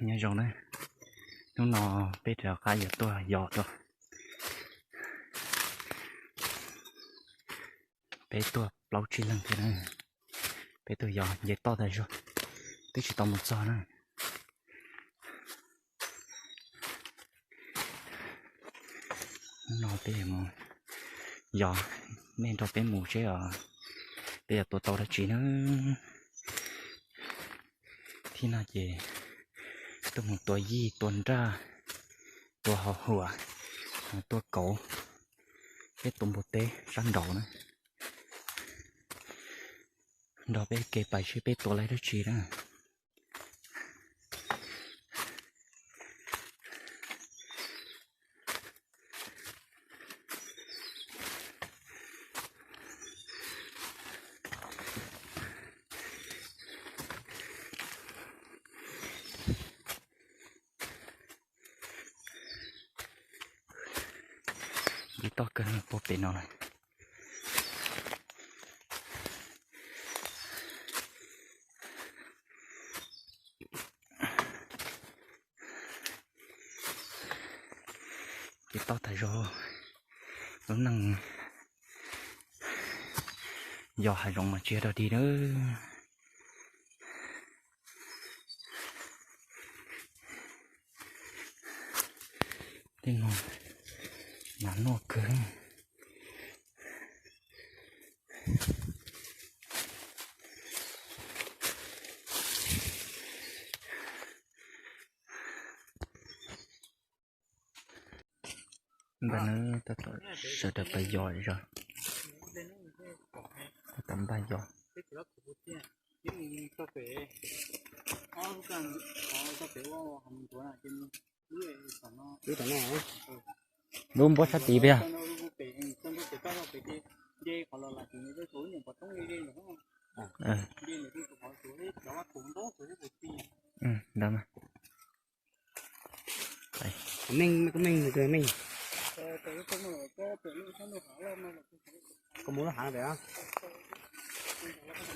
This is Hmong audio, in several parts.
Nyob zoo na, hnub no peb rov qab yuav tuaj yos rau. Peb tuaj plaub tsib leeg thiab na. Peb tuaj yos nce toj tas zog, twb tsis tau mus txog na. Hnub no peb yuav mus yos, nej nrog peb mus seb os, peb yuav tua tau dab tsi na. Thib no ces tuaj mus tua yij, tua nraj, tua hau huam, tua kauv, thiab tua npua teb sab nraud na. Nrog peb kev pais seb peb tua laib dab tsi na. Nce toj kawg puag pem no lawm. Ces toj tas zog, lub neej yos hav zoov mas tsis yog dog dig na. Tej no nas noj kawg. Ntawm no tab tom sawv daws pais yos zog, tab tom npaj yos. Lub npuab sab tid peb yog. Ntawd mas. Meej, meej, meej.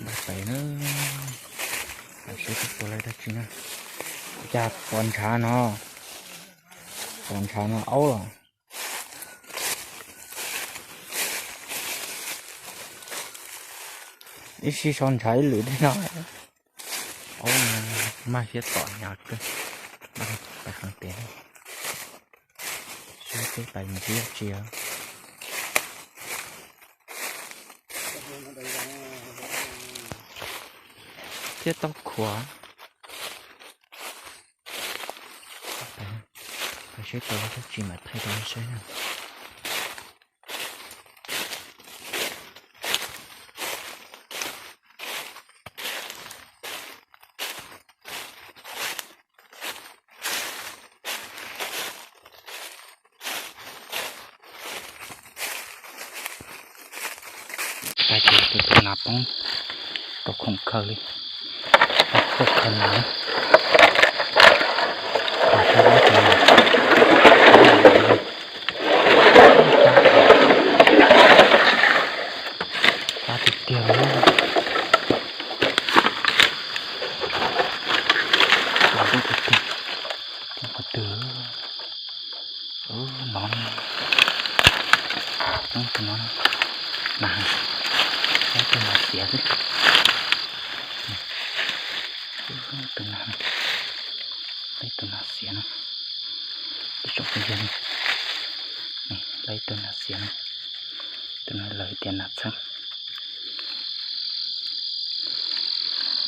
Npaj tes na, seb tua laib dab tsi na. Cas pos ntshav no, pos ntshav no aub los. Ib sij so ntshav ib lwm thiab no. Aub, maj siab tom hnyav kawg. Pais qhov tias, saib peb pais mus twb yog tsis thiab tau khuav. Pais seb tau dab tsi mam thaij rau nej saib na. Tag ces tus tus nas poob rau khoom khaws li, khaws nas, nas thiab tus nas, qab tiag tiag li, qab tiag tiag. Qhov twg no, tus no, nas, tus nas xiav xwb, tus nas, tus nas xiav no, ib tsoom phooj ywg, lawv tus nas xiav no, tus no lawv tias nas txheeb.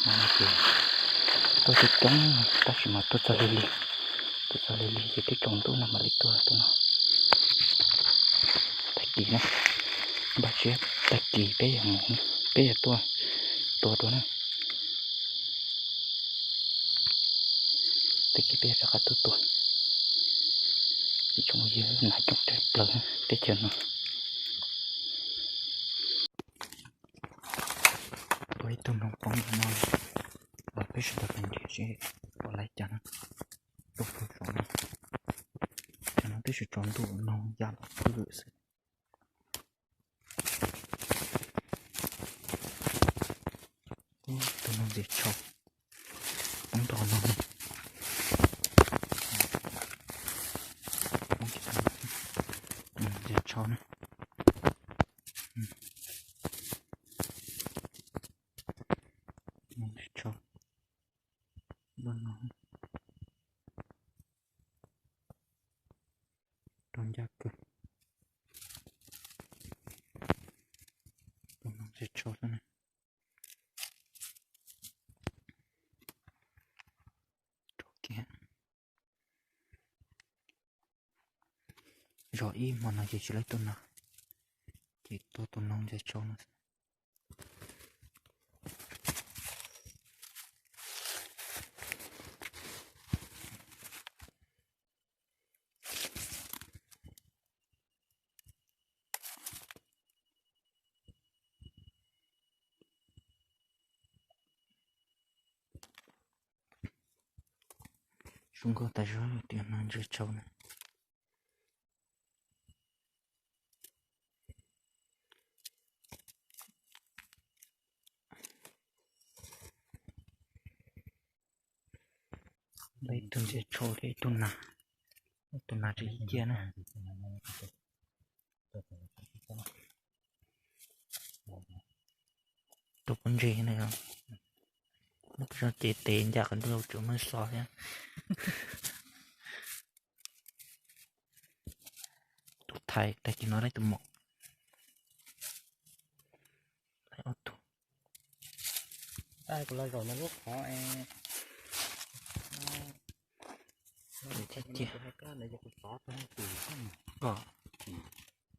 Ces tuaj coob coob tab sis mas tuaj txog lig lig, tuaj txog lig lig ces twb tsaus ntuj no mam li tuaj tus no. Tag kis na, npaj siab tag kis peb yuav mus, peb yuav tuaj tua dua na. Tag kis peb yuav rov qab tuaj tua. Ib tsoom phooj ywg, nas coob tshaj plaws teb chaws no. Tua ib tug noog poob no, los peb sawv daws pais nrhiav seb tua laib cas na. Tuaj pw saum no, cov no twb tsis tsaus ntuj, noog ya los pw xwb. Tus noog ntxim tshau, poob nrho no. Tau na. Mus ntses tshau. Npaj no rau ncaj kawg. Npaj no ntses tshau xwb na. Rau kiag. Zos ib hmo no ces tsis laib tuaj na, ces tuaj tus no ntses tshau no xwb. Zoo nkauj tas zog tias no ntses tshau na. Ib tug ntses tshau thiab ib tug nas, tus nas tsis ciaj na. Tus pob ntseg na, muab zog cev tes ncaj qhov ncauj tsuas muab xo thiab. Tus thaiv tag kis no laib tus mom. Laib ob tug. Kuv los zaum no lub qhov Cia, cia.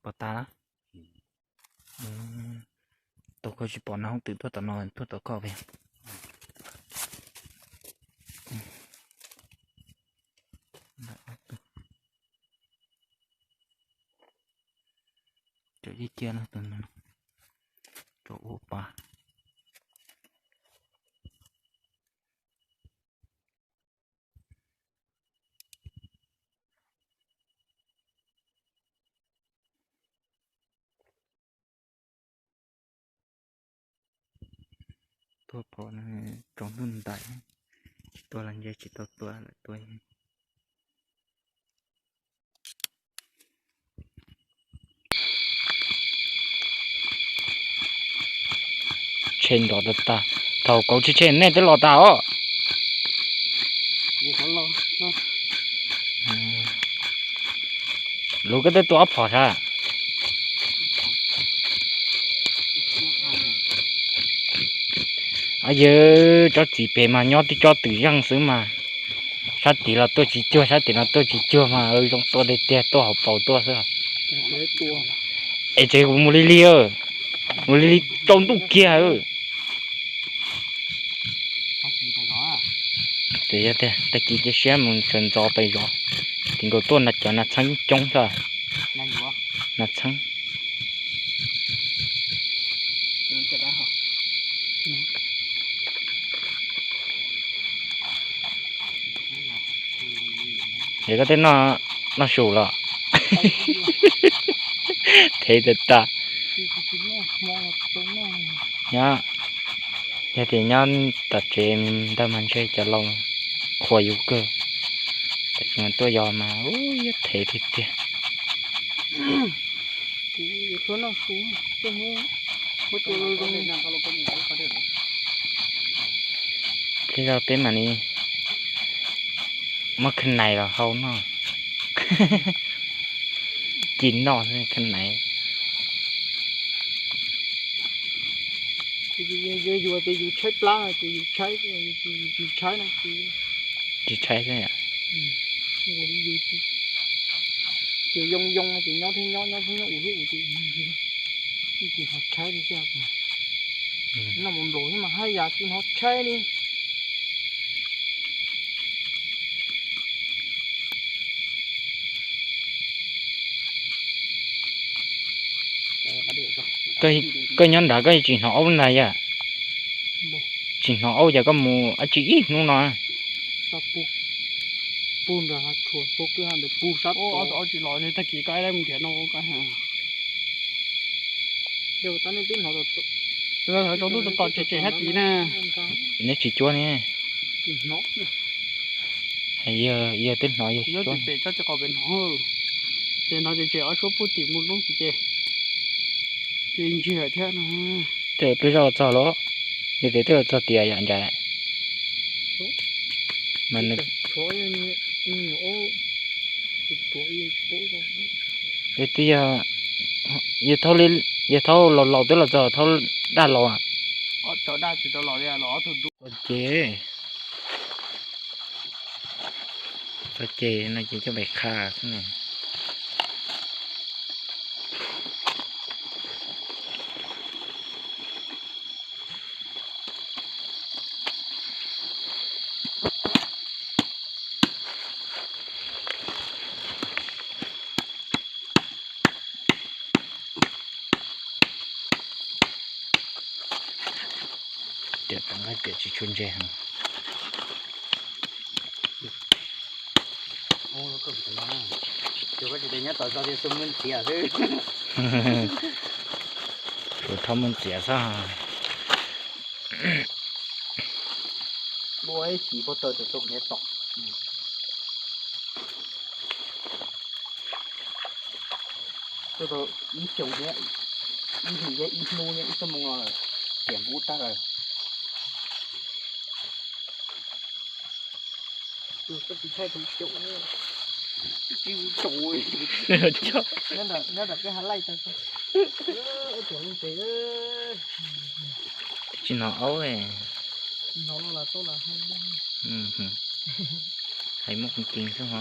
Pom tas lawm. Tus koj tsis pom no hoob twm tuaj tom no tuaj tom koj pem. Cov cia cia no, tus no, cov ua pa. Tuaj pom tsaus ntuj ntais, tsis tua los ntshe tsis tau tua lawm tua. Tshe nrov tas tas, thaum kauv tshe tshe nej twb los tas os. Lus koj twb tua ob phom sas. Yawg tsob txiv pem mas nyob tib tsob twm zeej xwb mas, sab tid los tuaj tsis cuag, sab tid los tuaj tsis cuag mas zoo tua tiag tiag, tuaj hauv paus tuaj xwb. Es tsev kuv mus li li, mus li li tsaus ntuj kiag. Ces yog tiag tag kis cia siab mus sawv ntxov pais zov, ces nkaus tuaj cov nas txheeb coob xwb. Nas txheeb. Es koj twb noj su los? Thev tas tas. Nyob, yog tias nyob tom tsev ntawd mas ntshe cov laus qhuas yus kawg. Tam sim no tuaj yos mas ub, yuav thev tiag tiag. Pliag zog peb mam li muab khab nais los hau noj. Ci noj xwb khab nais. Yus yuav tias yus tshaib plab ces yus tshaib, tsis tshaib no. Tsis tshaib xwb. Ces yoo yoo ces nyob thiab nyob, nyob thiab nyob, ua thiab ua ces tsis ho tshaib li xwb. Noj mov nplaum thiab mas haj yam tsis hnov tshaib li. Koj nyob nrad koj tsis hnov aub ntag yom? Tsis hnov aub ces koj mus dab tsi ib hnub no? Tsis los tag kis koj mus nrhiav no. Tsaus ntuj tom tom tsem tsem sab tid na. Neb tsis cuab ne. Yog twb hnov yog tsis cuab. Ces no ces ob suab pub tim mus lub tim ces, ces ntsiag thiab no. Tej peb zaj txog los, yog tias tej txog tias yom ntshe. Mas nws, es twb yog, yog thaub, yog thaub laus laus twb los txog thaub daj laus. Ces txog ces no ces coj pais qha xwb ne. Tiam tom nqaij tiam tsis tshua ntse heev. Ua koj tsis tau nyob tom zos tias xub muaj ntxias xwb. Tus thauj muaj ntxias xwb. Ua ib chim pob taws tau nyob tom. Tuaj tau ib xyoos thiab, ib hlis thiab ib hnub thiab ib xuab moos no lawm, tiam npub tag lawm. Twb tsis hnov aub. Hais muaj qee cees xwb ho.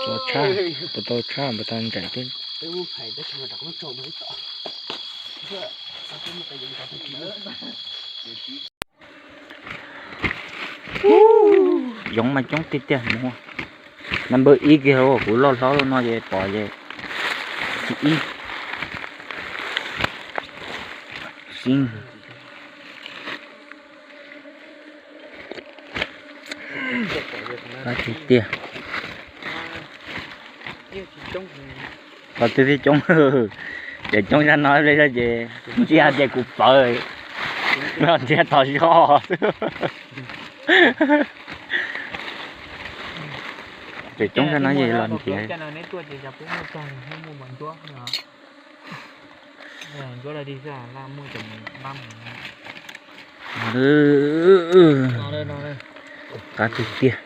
Tso tshab, puas tau tshab puas tau ntsais twb. Yoov mas coob tiag tiag mus. Number ib kiag kuv loj hlob no ces pom ces ib xib. Qab tiag tiag. Qhov twg thiaj coob, ces coob zaj no ib pliag zog ces ntsiag tias kuv pawv, los ntsiag tom zog xwb. Ces coob zaj no ces los ntsiag. Qab tiag tiag.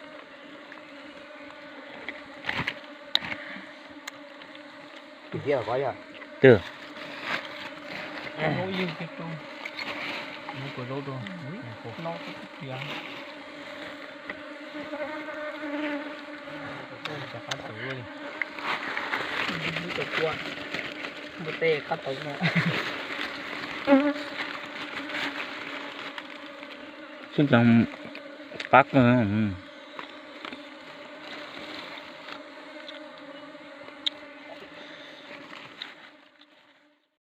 Twb. Xwb tseem qab kawg.